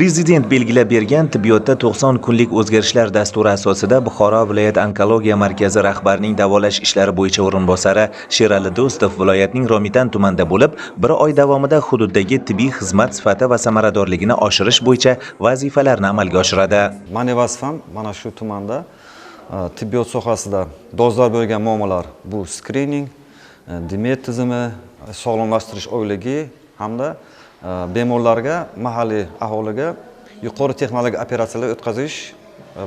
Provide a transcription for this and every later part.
Prezident belgilab bergan tibbiyotda 90 kunlik o'zgarishlar dasturi asosida Buxoro viloyat onkologiya markazi rahbarining davolash ishlari bo'yicha o'rinbosari Sherali Do'stov viloyatning Romitan tumanida bo'lib, bir oy davomida hududdagi tibbiy xizmat sifati va samaradorligini oshirish bo'yicha vazifalarni amalga oshiradi. Mani vazifam mana shu tumanda tibbiyot sohasida dolzarb bo'lgan muammolar bu skrining, DMED tizimi, sog'lomlashtirish oyligi hamda bemorlarga, mahalliy aholiga yuqori texnologik operatsiyalar o'tkazish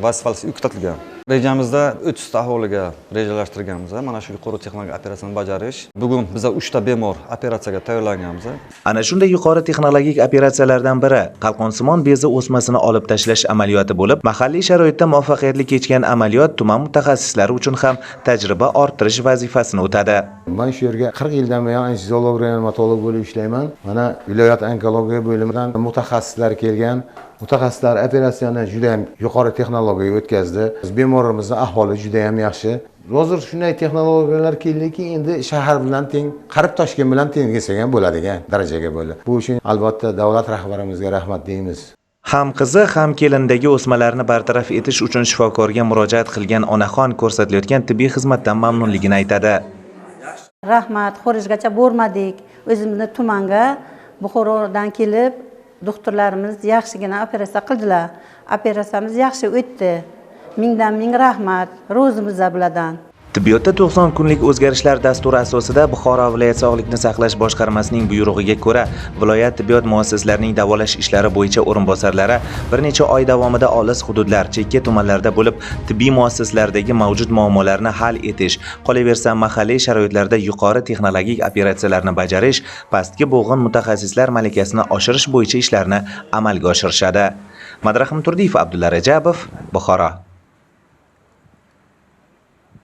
vazifasi yuklatilgan. Rejamizda 30 ta aholiga rejalashtirganmiz mana shu yuqori texnologik operatsiyani bajarish. Bugun biza 3 ta bemor operatsiyaga tayyorlanganmiz. Ana shunday yuqori texnologik operatsiyalardan biri qalqonsimon bezi o'smasini olib tashlash amaliyoti bo'lib, mahalliy sharoitda muvaffaqiyatli kechgan amaliyot tuman mutaxassislari uchun ham tajriba orttirish vazifasini o'tadi. Men shu yerga 40 yildan buyon anesteziolog, reanimatolog bo'lib ishlayman. Mana viloyat onkologiya bo'limidan mutaxassislar kelgan. Mutaxassislar operatsiyani juda ham yuqori texnologiyaga o'tkazdi. Bemorimizni ahvoli juda ham yaxshi. Hozir shunday texnologiyalar keldiki, endi shahar bilan teng, qarib Toshkent bilan teng desak ham bo'ladigan darajaga bo'ldi. Bu uchun albatta davlat rahbarimizga rahmat deymiz. Ham qizi, ham kelindagi o'smalarni bartaraf etish uchun shifokorga murojaat qilgan onaxon ko'rsatilayotgan tibbiy xizmatdan mamnunligini aytadi. Rahmat, xorijgacha bormadik. O'zimizni tumanga Buxorodan kelib doktorlarimiz yaxshigina operatsiya qildilar. Operatsiyamiz yaxshi o'tdi. Mingdan ming rahmat. Rozimiz bulardan. Tibbiyotda 90 kunlik o'zgarishlar dasturi asosida Buxoro viloyat sog'liqni saqlash boshqarmasining buyrug'iga ko'ra viloyat tibbiyot muassasalarining davolash ishlari bo'yicha o'rinbosarlari bir necha oy davomida olis hududlar, chekka tumanlarda bo'lib, tibbiy muassasalardagi mavjud muammolarni hal etish, qolaversa mahalliy sharoitlarda yuqori texnologik operatsiyalarni bajarish, pastki bo'g'in mutaxassislar malakasini oshirish bo'yicha ishlarni amalga oshirishadi. Madrahim Turdiyev, Abdulla Rajabov, Buxoro.